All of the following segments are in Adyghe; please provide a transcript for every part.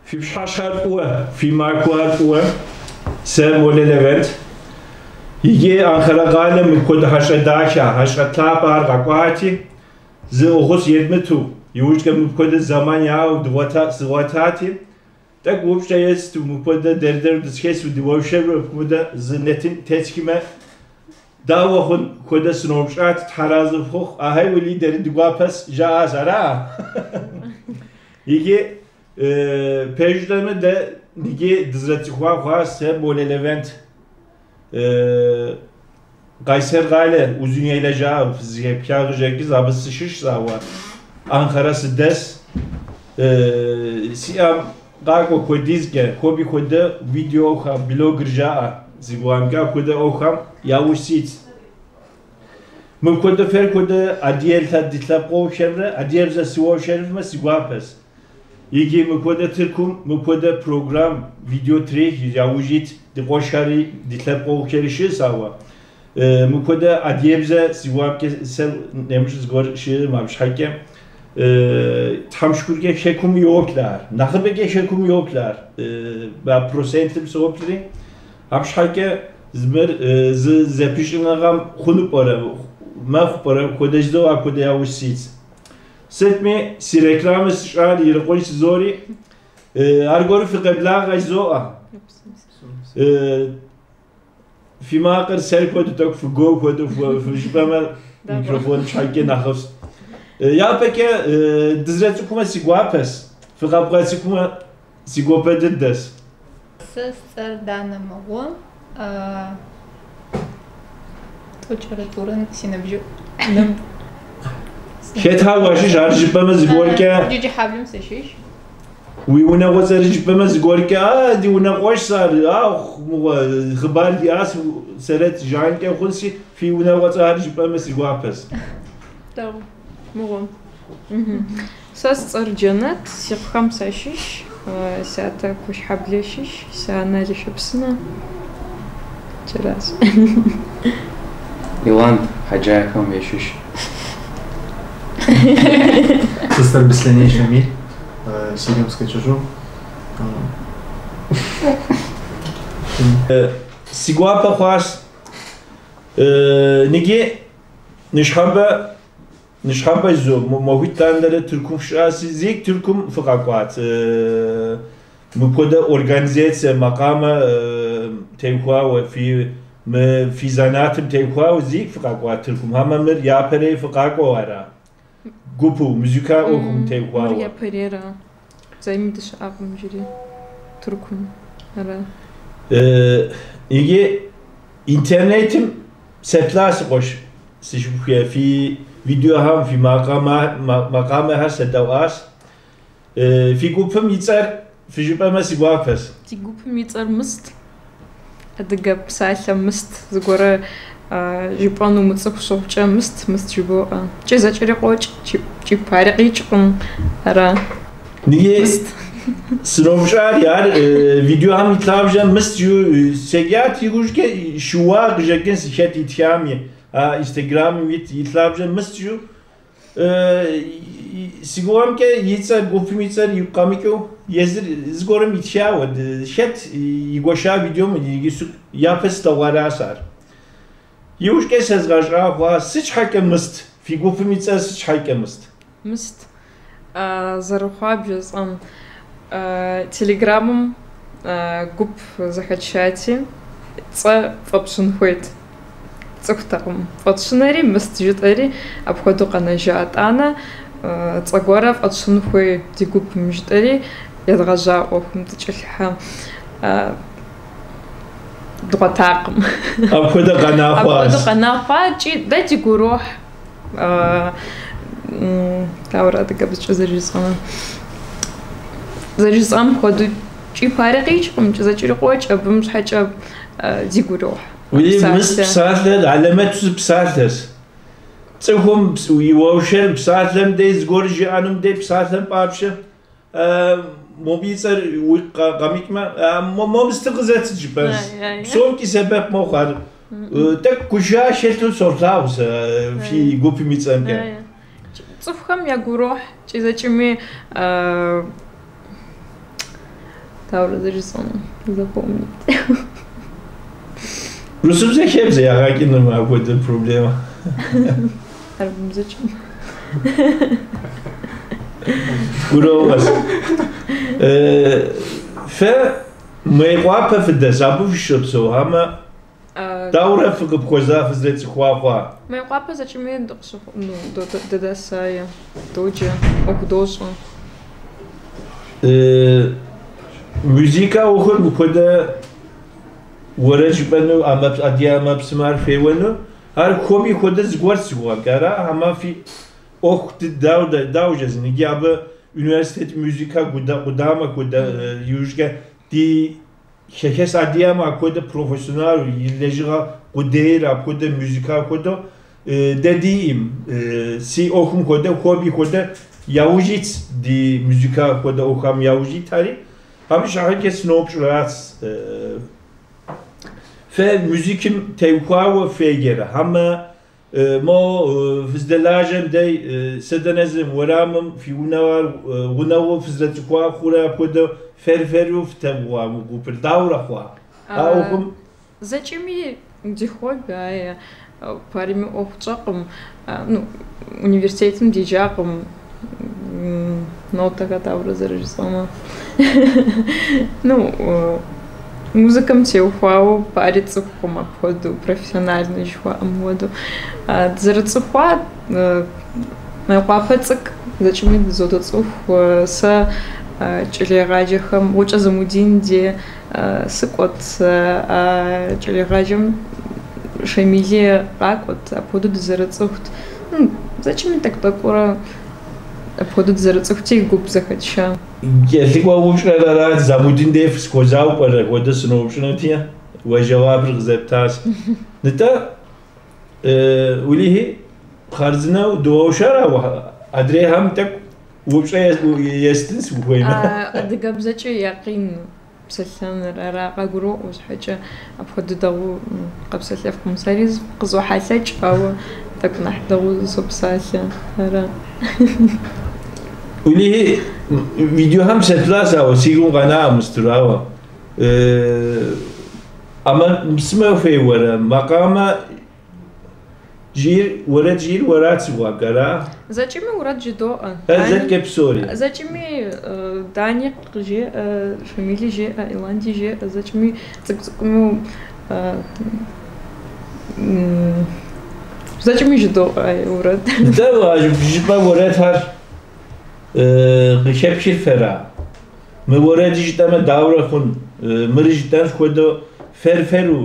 Фи пщыхьэщхьэр фӏыуэ, фи махуэр фӏыуэ, сэ Молэ Левент. Иджы Анкара къалэм мыпхуэдэ хьэщӏэ дахэ, хьэщӏэ лъапӏэхэр къэкӏуати, зы ӏугъус едмыту, иужькӏэ мыпхуэдэ зэман яӏэу дгъуэтати, тӏэкӏу упщӏэ есту, мыпхуэдэ дэр-дэру дызэхэсу, дыуэршэру апхуэдэ зы нэтын тетхмэ, дауэ хъун хуэдэ сыноупщӏат, Тхьэразэ фхухъу, ахьей уэли дэри дыгуапэс, жаӏащ, ара? Иджы пэжу жытӏэмэ, дэ иджы дызэрыцӏыхуа хъуащ, сэ Молэ Левент. Къайсэр къалэ Узуняйлэ жаӏэу фызэхэфха къыщӏэкӏынщ, абы сыщыщщ, ауэ Анкара сыдэс. Сиӏэм къакӏуэ хуэдизкӏэ, хобби хуэдэ видеохэм, блогыр жаӏэ, си гугъэмкӏэ апхуэдэ ӏуэхухэм яужь ситщ. Мыпхуэдэ фэр хуэдэ адыгэ ди лъэпкъыгъухэмрэ адыгэбзэ сыуэршэрыфмэ си гуапэщ. Иджы мыпхуэдэ Тыркум мыпхуэдэ программ, видео трех яужь ит ди къуэшхэри, ди лъэпкъыгъухэри щыӏэщ, ауэ мыпхуэдэ адыгэбзэ си гугъэмкӏэ сэ нэмыщӏ зыгуэр щыӏэм абы щхьэкӏэ Тхьэм шыкуркӏэ хэкум йоплъ ар, нэхъыбэкӏэ хэкум йоплъ ар, а процентым соплъри, абы щхьэкӏэ мыр зы зэпыщӏыныгъэм хъуну пӏэрэ, мэхъу пӏэрэ, хуэдэ жызоӏэ, апхуэдэ яужь ситщ. Сытми, си рекламэ сщӏар ирикъун жызори, аргуэру фыкъеблагъэ жызоӏэ. Фи макъыр сэр хуэдэу тӏэкӏу фыгуо хуэдэу фыжыпӏэмэ, микрофоным щхьэкӏэ нэхъыфӏщ. Япэкӏэ дызэрыцӏыхумэ си гуапэщ, фыкъэбгъэцӏыхумэ си гуапэ дыдэщ. Сэ сцӏэр Данэ мыгъуэ, тӏокӏырэ тӏурэ си ныбжьу. Хэта уащыщ ар жыпӏэмэ зыгуэркӏэ? Джэджэхьэблэм сыщыщ. Уи унагъуэцӏэр жыпӏэмэ зыгуэркӏэ, а ди унэкъуэшщ ар, ахъу мыгъуэ, хъыбар диӏащ сэрэт жаӏэнкӏэ хъунщи, фи унагъуэцӏэр жыпӏэмэ си гуапэщ. Дэгъу, мыгъуэ. Сэ сцӏэр Джэнэт, Сихъхэм сащыщ, сятэ Кощхьаблэ щыщ, сянэ Лышэпсынэ. Джыращ. Иланд, Хьэджахэм ящыщ. Сэ сцӏэр Беслъэней Щамил, Сирием сыкъикӏыжу. Си гуапэ хъуащ. Ныги ныщхьэбэ ныщхьэбэ жызоӏэ, махуитӏ лъандэрэ Тыркум фыщыӏащи, зик Тыркум фыкъэкӏуат. Мыпхуэдэ организацие макъамэ теухуауэ, фи мы фи занатым теухуауэ зик фыкъэкӏуат Тыркум. Хьэмэ мыр япэрей фыкъакӏуэу ара? Гупу, музыка ӏуэхум Мыр теухуауэ. япэрейра. Зэми дыщыӏакъым иджыри Тыркум. Ара. Иджы интернетым сеплъа си къуэш си шыпхъухэ, фи видеохэм, фи макъамэхэр седэӏуащ. Фи гупым и цӏэр фыжыпӏэмэ си гуапэщ. Ди гупым и цӏэр Мыст. Адыгэ псалъэ мыст зыгуэрэ жыпӏэну мыцӏыху щыхъукӏэ мыст, мыст жыбоӏэ. Кӏэ зэкӏэри къокӏ, кӏипари къикӏкъым. Ара. Ныги Мыст. сыноупщӏари ар видеохэм и лъабжьэм мыст жу седжат, иужькӏэ щыуа къыщӏэкӏын си хэт итхами, а Инстаграмым ит и лъабжьэм мыст жу си гугъэмкӏэ и цӏэр, гупым и цӏэр игу къэмыкӏыу езыр зыгуэрым итхауэ, хэт игуэша видеом япэ слъэгъуаращ ар. Иужькӏэ сэзгъэщӏа хъуа, сыт щхьэкӏэ мыст? Фи гупым и цӏэр сыт щхьэкӏэ мыст? Мыст. Зэрыхъуа бжесӏэн. Телеграмым гуп зэхэтшати, цӏэ фӏэпщын хуейт. Цӏыхутэкъым. Фӏэтщынэри, мыст жытӏэри, апхуэдэу къэнэжа. Атӏанэ цӏэ гуэрэ фӏэтщын хуей ди гупым жытӏэри, едгъэжьа ӏуэхум дыкӏэлъыхьа. Дгъуэтакъым. Апхуэдэ къэна хъуащ. Апхуэдэ къэна хъуа, икӏи дэ дигу ирохь. Дауэрэ адыгэбзэкӏэ зэрыжысӏэнур? Зэрыжысӏам хуэдэу кӏипари къикӏкъым, кӏэ зэкӏэри къокӏ, абым щхьэкӏэ дигу ирохь. Уи мыст псалъэр алэмэту зы псалъэщ. Цӏыхум и уэршэр псалъэм дей зыгуэр жиӏэнум дей псалъэм папщӏэ мобы и цӏэр уи къэмыкӏмэ, мо мыстыр къызэтыт жыпӏэнщ. Псомкӏи сэбэп мэхъу ар. Тӏэкӏу гушыӏэ хэлъу солъагъу сэ фи гупым и цӏэмкӏэ. Цӏыхухэм ягу ирохь, кӏи зэкӏэми Дауэрэ зэрыжысӏэну, запомнить. Русыбзэ хебзэ ягъэкӏыным апхуэдэ проблемэ. Арабыбзэкӏэ. Гурыӏуэгъуэщ. Фэ Мейкъуапэ фыдэс, абы фыщопсэу, амэ дауэрэ фыкъыпхуэза фызэрыцӏыхуа хъуа? Мейкъуапэ зэкӏэми дыкъыщыхъу, ну, дыдэсае, доджэ, ӏуэху дощӏэ. Музыкэ ӏуэхур мыпхуэдэ уэрэд жыпӏэну, адыгэ ӏэмэпсымэр феуэну, ар хобби хуэдэ зыгуэр сыгугъэмкӏэ, ара? Амэ фи ӏуэху дауэ жезын? Иджы абы университет музыкэ къудамэ хуэдэ иужькӏэ ди хэхэс адыгэм апхуэдэ профессионал и лэжьыгъэ къудейр апхуэдэ музыкэ хуэдэу дэ диӏым. Си ӏуэхум хуэдэ, хобби хуэдэ яужь итщ ди музыкэ хуэдэ ӏуэхухэм яужь итари. Абы щхьэкӏэ сыноупщӏрац. Фэ музыкым теухуауэ феджэрэ? Хьэмэ мо фыздэлажьэм дей сыдэнэзым уэрамым фи унагъуэр гъунэгъуу фызэрыцӏыхуа хъурэ апхуэдэу фэр-фэру фтэгъуа мы гупыр? Дауэрэ хъуа а ӏуэхум? Зэкӏэми ди хобби, ае, парими ӏуэху тщӏэкъым, ну, университетым деджакъым, нотэхэр дауэрэ зэрыжысӏэмэ. Ну, музыкэм теухуауэ пари цӏыхукъым апхуэдэу, профессиональный жыхуаӏэм хуэдэу. Дызэрыцӏыхуа Мейкъуапэ цӏыкӏу зэкӏэми дызодоцӏыху. Сэ кӏэлэегъаджэхэм Гъукӏэ Замудин де сыкӏуэт, а кӏэлэегъаджэм Шамили къакӏуэт, апхуэдэу дызэрыцӏыхут. Ну, зэкӏэми тӏэкӏу-тӏэкӏуурэ апхуэдэу дызэрыцӏыхути гуп зэхэтша. Кӏэлъыкӏуэ упщӏэр ара, Замудин дей фысхуэзауэ пӏэрэ хуэдэ сыноупщӏынути, уэ жэуапыр къызэптащ. Нтӏэ, уэлэхьи, хъарзынэу дыуэушэр, ауэ адрейхэм тӏэкӏу упщӏэ естын сыхуеймэ. Адыгэбзэкӏэ якъин псэлъэныр ара къагуроӏуэ щхьэкӏэ апхуэдэ дэгъуэу къэпсэлъэфкъым. Сэри къызохьэлъэкӏ, ауэ тӏэкӏу нэхъ дэгъуэу сопсалъэ ара. Уэлэхьи, видеохэм сеплъащ, ауэ си гум къэнакъым мыстыр, ауэ ӏэмэпсымэ феуэрэ, макъамэ жиӏэр, уэрэд жиӏэр уэрат сыгугъэмкӏэ, ара? Зэкӏэми уэрэд жыдоӏэ. Зэкӏэ псори. Зэкӏэми Дани жеӏэ, Шамили жеӏэ, Иланди жеӏэ, зэкӏэми цӏыкӏу-цӏыкӏуми зэкӏэми жыдоӏэ уэрэд. Нтӏэ, жыпӏэ уэрэдхэр къыхэпхыр фэра? Мы уэрэди жытӏэмэ дауэрэ хъун? Мыри жытӏэн хуэдэу фэр-фэру,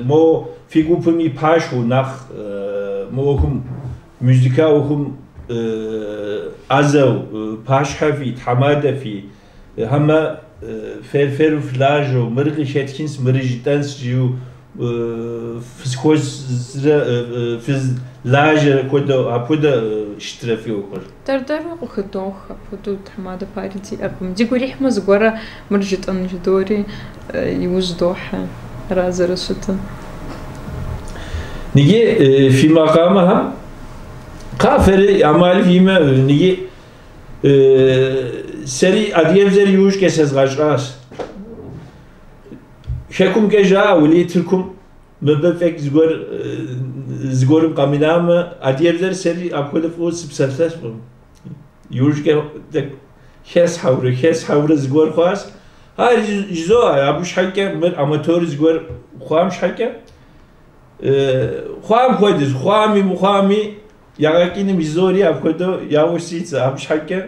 мо фи гупым и пашэу нэхъ мы ӏуэхум, музыкэ ӏуэхум ӏэзэу, пащхьэ фи, тхьэмадэ фи, хьэмэ фэр-фэру фылажьэу, мыр къыхэтхынщ, мыри жытӏэнщ жиӏэу фызыхуэзрэ фызлажьэрэ хуэдэу апхуэдэ щытрэ фи ӏуэхур? Дэр-дэру къыхыдох, апхуэдэу тхьэмадэ пари диӏэкъым. Дигу ирихьмэ зыгуэрэ мыр жытӏэн жыдори иужь дохьэ, ара зэрыщытыр. Ниги фи макъамэхэм къафэри ӏэмал фимэ, ниги сэри адыгэбзэр иужькӏэ сэзгъэщӏащ. Хэкумкӏэ жаӏэ, уэлэхьи, Тыркум мыбы фӏэкӏ зыгуэр зыгуэрым къэмынамэ, адыгэбзэр сэри апхуэдэ фӏыуэ сыпсэлъэфкъым. Иужькӏэ хэсхьэурэ, хэсхьэурэ зыгуэр хъуащ. Ар жызоӏэ, абы щхьэкӏэ мыр аматёр зыгуэр хъуам щхьэкӏэ хъуам хуэдэщ, хъуами мыхъуами ягъэкӏыным жызори апхуэдэу яужь ситщ, абы щхьэкӏэ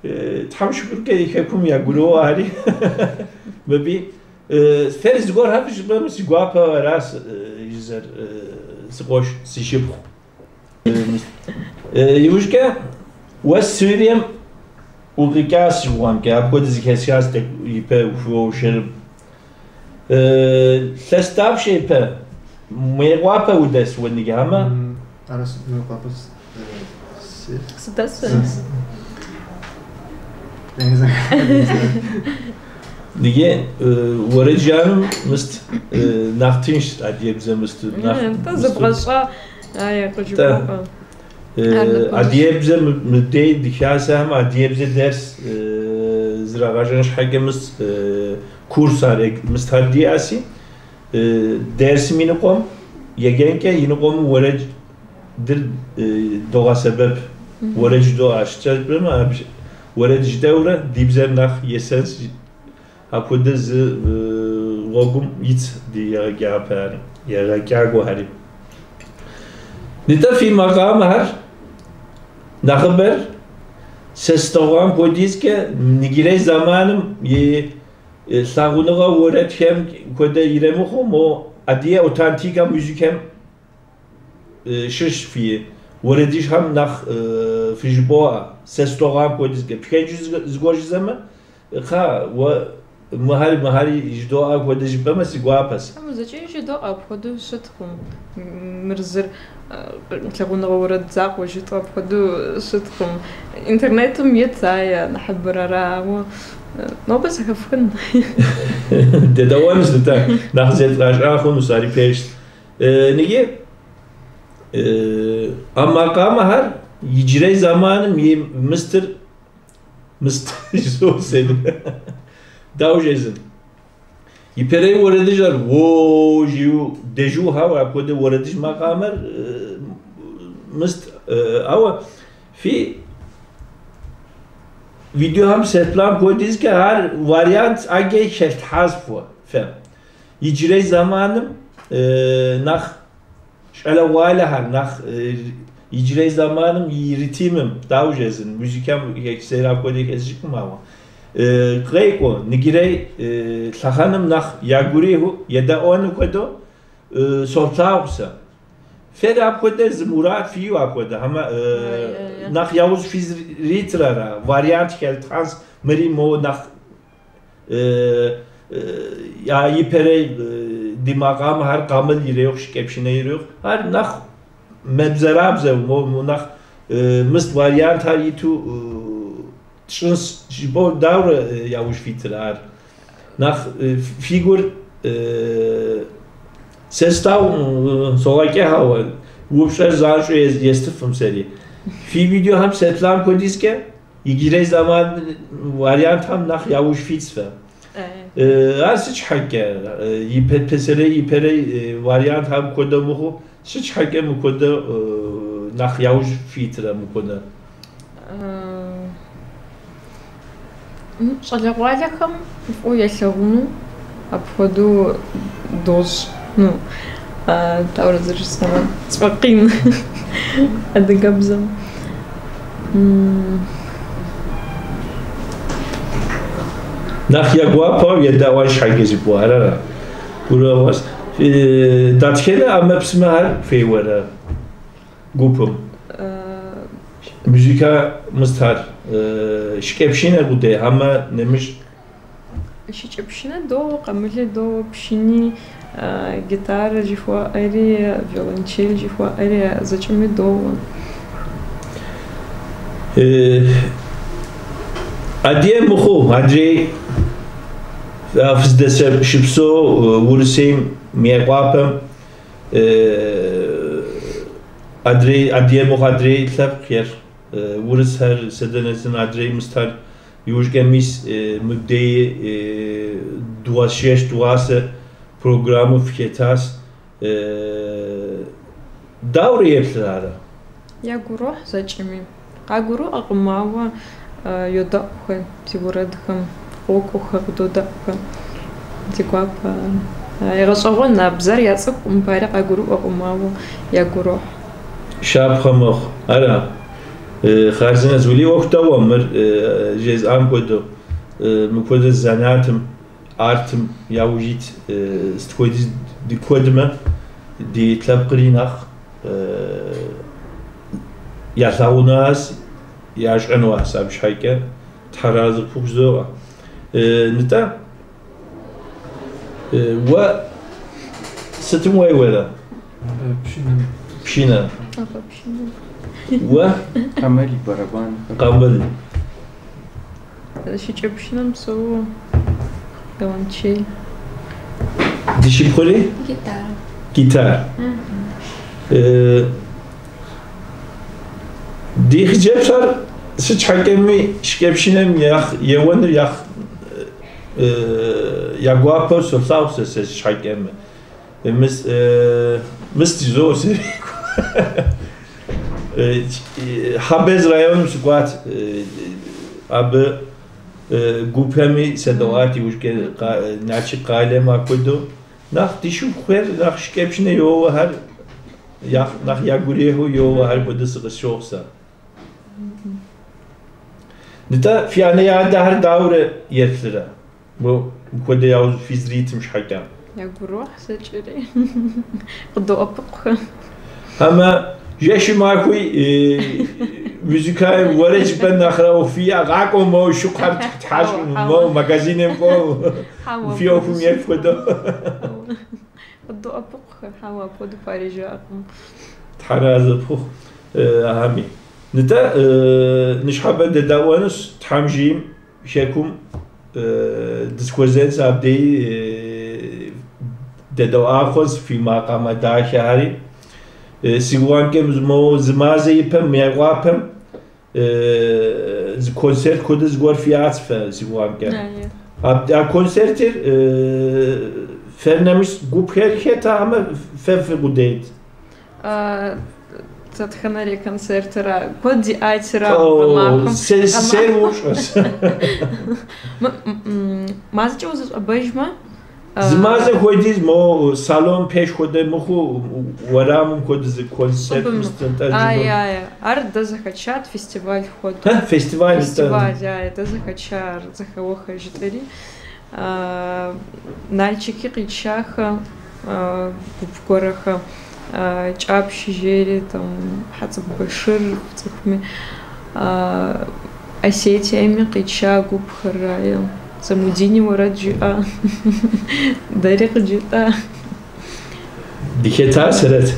Тхьэм шыкуркӏэ и хэкум ягуроӏуэри мыбы фэр зыгуэрхэр жыпӏэмэ си гуапэ аращ жызэр си къуэш, си шыпхъу. Иужькӏэ уэ Сирием укъикӏащ жыгъуэмкӏэ, апхуэдэ зэхэсхащ тӏэкӏу ипэ ухуэушэрым. Лъэс дапщэ ипэ Мейкъуапэ удэс уэ ныджы, хьэмэ? Ара Мейкъуапэ Сыдэс. Ныджы уэрэд жаӏэну мыст нэхъ тыншт адыгэбзэ мысту. Нтӏэ, зэбгъэщӏа ае къыжыпӏэкъэ. Адыгэбзэ мыбдей дыхасэхэм адыгэбзэ дерс зрагъэжьэн щхьэкӏэ мыс курс ар мыстхэр диӏэси, дерсым и ныкъуэм еджэнкӏэ, и ныкъуэм уэрэд дыр догъэсэбэп. Уэрэд жыдоӏэ. Уэрэд жытӏэурэ ди бзэр нэхъ есэнс апхуэдэ зы гъуэгум ит ди егъэджапӏэхэри, егъэджакӏуэхэри. Нтӏэ фи макъамэхэр нэхъыбэр сэ слъэгъуам хуэдизкӏэ иджырей зэманым и лъагъуныгъэ уэрэдхэм хуэдэ иремыхъу, мо адыгэ аутентикэ музыкэм щыщ фи уэрэдыжьхэм нэхъ фыжыбоӏэ. Сэ слъэгъуам хуэдизкӏэ пхэнжу зыгуэр жызэмэ, кхъа, уэ мыхэри мыхэри жыдоӏэ хуэдэ жыпӏэмэ си гуапэс. Зэкӏэ жыдоӏэ, апхуэдэу щыткъым. Мыр зыр лъагъуныгъэ уэрэд закъуэ жытӏэу апхуэдэу щыткъым. Интернетым ит ая нэхъыбэр ара, ауэ нобэ зэхэфхын. Дедэӏуэнущ нтӏэ, нэхъ зедгъэщӏа хъунущ, ари пэжщ. Ныги а макъамэхэр иджырей зэманым и мыстыр мыст жызоӏэ. Дауэ жезын? Ипэрей уэрэдыжьэр уо жиӏэу дежьухьэу апхуэдэ уэрэдыжь макъамэр мыст, ауэ фи видеохэм сеплъам хуэдизкӏэ ар вариант ӏэджэ хэлъхьащ фэ. Иджырей зэманым нэхъ щӏалэгъуалэхэр, нэхъ иджырей зэманым и ритмым, дауэ жезын, музыкэм сэри апхуэдэ хэсщӏыкӏым, ауэ къекӏуэ, иджырей лъэхъэнэм нэхъ ягу ирихьу едэӏуэну хуэдэу солъагъу сэ. Фэри апхуэдэ зы мурад фиӏэу апхуэдэ, хьэмэ нэхъ яужь физритрэ ара, вариант хэлъхьэнс, мыри мо нэхъ я ипэрей ди макъамэхэр къамыл ирехъу, шыкӏэпшынэ ирехъу, ар нэхъ мэбзэрабзэу, мо нэхъ мыст вариантхэр иту тщӏынс жыпӏэу дауэрэ яужь фитрэ ар? Нэхъ фи гур сэ слъагъу согъэкӏыхьэуэ, упщӏэр занщӏэу естыфым сэри. Фи видеохэм сеплъам хуэдизкӏэ иджырей зэман вариантхэм нэхъ яужь фитщ фэ. Ар сыт щхьэкӏэ? Пасэрей ипэрей вариантхэм хуэдэ мыхъуу, сыт щхьэкӏэ мыпхуэдэ нэхъ яужь фитрэ мыпхуэдэ? Щӏалэгъуалэхэм фӏыуэ ялъагъуну апхуэдэу дощӏ. Ну, дауэрэ зэрыжысӏэнур? Сфӏэкъин адыгэбзэм. Нэхъ я гуапэу едэӏуэн щхьэкӏэ жыпӏэу ара? Гурыӏуэгъуэщ. Дэтхэнэ ӏэмэпсымэхэр феуэрэ гупым? Музыкэ мыстхэр шыкӏэпшынэ къудей, хьэмэ нэмыщӏ? Шыкӏэпшынэ доуэ, къамылэ доуэ, пшыни, гитарэ жыхуаӏэри, виолончель жыхуаӏэри зэкӏэми доуэ. Адыгэ мыхъуу, адрей фыздэщыпсэу Урысейм, Мейкъуапэм, адрей адыгэ мыхъу адрей лъэпкъхэр, урысхэр, сэ дэнэ зын адрей мыстхэр, иужькӏэ мис мыбдеи дыгъуасэжэщ дыгъуасэ программэу фыхетащ. Дауэрэ еплърэ ара? Ягу ирохь зэкӏэми. Къагурыӏуэкъым, ауэ йодэӏухэ ди уэрэдхэм, къокӏуэхэ, къыдодэӏухэ. Ди гуапэ егъэщӏэгъуэн а бзэр яцӏыхукъым, пари къагурыӏуэкъым, ауэ ягу ирохь. Щапхъэ мэхъу. Ара? Хъарзынэщ. Уэли ӏуэху дэгъуэ мыр жезӏам хуэдэу, мыпхуэдэ занятым, артым яужь ит сыт хуэдиз ди куэдмэ, ди лъэпкъри нэхъ ялъагъунуащ, ящӏэнуащ абы щхьэкӏэ Тхьэразэ къыпхужызоӏэ. Нтӏэ, уэ сытым уеуэрэ? Пшынэм. Пшынэ. Пшынэ. Уэ? Къамыл, барабан. Къамыл. Шыкӏэпшынэм соуэ, виолончель. Ди шыпхъури? Гитара. Гитар. Ди хъыджэбзхэр Сыт щхьэкӏэми шыкӏэпшынэм яхъ еуэныр яхъ я гуапэу солъагъу сэ сэ щхьэкӏэм. Мыс мыс жызоӏэ сэри. Хьэбэз районым сыкӏуат абы гупэми седэӏуат иужькӏэ Налшык къалэм апхуэдэу. Нэхъ ди шыпхъухэр нэхъ шыкӏэпшынэ йоуэхэр, нэхъ ягу ирихьу йоуэхэр хуэдэ сыкъысщохъу сэ. Нтӏэ, фи анэ адэхэр дауэрэ еплърэ? Мыпхуэдэ яужь физритым щхьэкӏэ. Ягу ирохь зэкӏэри. Къыдоӏэпыкъухэ. Амэ жэщи махуи музыкэ уэрэд жыпӏэн нэхърэ ӏуэху фиӏэ, къакӏуэу моуэ шыкъухэр тхьэщӏ, моуэ магазиным кӏуэу, фи ӏуэхум еплъ хуэдэу. Къыдоӏэпыкъухэ, хьэуэ, апхуэдэу пари жаӏэкъым. Тхьэразэ пхухъу ахьэми. Нтӏэ, ныщхьэбэ дэдаӏуэнущ Тхьэм жиӏэм хэкум дызыхуэзэнщ абдеи дэдэӏуахъуэщ фи макъамэ дахэхэри. Си гугъэмкӏэ моуэ зы мазэ ипэм Мейкъуапэм зы концерт хуэдэ зыгуэр фиӏац фэ си гугъэмкӏэ. А концертыр фэр нэмыщӏ гупхэр хэтамэ фэ фыкъудейт. Дэтхэнэри концертыра, куэд диӏатира гъэмахуэм. Сэр упщӏэщ. Мазэкӏэ узэщӏэбэжмэ? Зы мазэ хуэдиз мо салон пэш хуэдэ мыхъуу уэрамым хуэдэ зы концерт мыстэнтӏэ. Ай, ай, ар дэ зэхэтшат фестиваль хуэдэу. Фестиваль. Фестиваль, ай, дэ зэхэтша ар зэхэуэхэ жытӏэри. Нальчики къитшахэ, гуп гуэрэхэ, Кӏапщ жери, там, Хьэцӏыкӏу Башир цӏыхуми, Осетиеми къитша гупхэр, ай, Замудини уэрэд жиӏа, дэри къыджытӏа. Дыхэта сэрэт.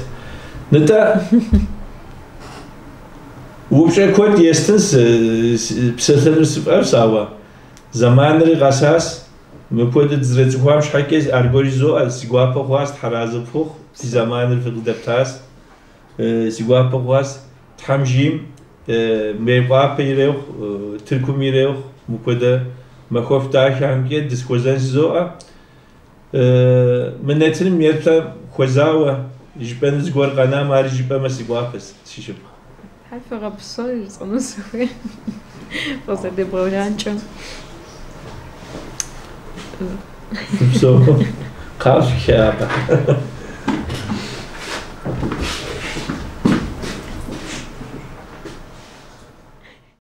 Нтӏэ, упщӏэ куэд естынс, псэлъэну сыфӏэфӏщ, ауэ зэманри къэсащ. Мыпхуэдэ дызэрыцӏыхуам щхьэкӏэ аргуэр жызоӏэ, си гуапэ хъуащ, Тхьэразэ пхухъу, си зэманыр фыкъыдэптащ. Си гуапэ хъуащ, Тхьэм жиӏэм Мейкъуапэ ирехъу, Тыркум ирехъу, мыпхуэдэ махуэфӏ дахэхэмкӏэ дызыхуэзэн жызоӏэ. Мы нэтыным еплъэм хуэзауэ жыпӏэну зыгуэр къэнам, ари жыпӏэмэ си гуапэщ, си шыпхъу. Тхьэ фигъэпсэу жысӏэну сыхуей къызэрыдебгъэжьамкӏэ. Фыпсэу. Къафхэ абы.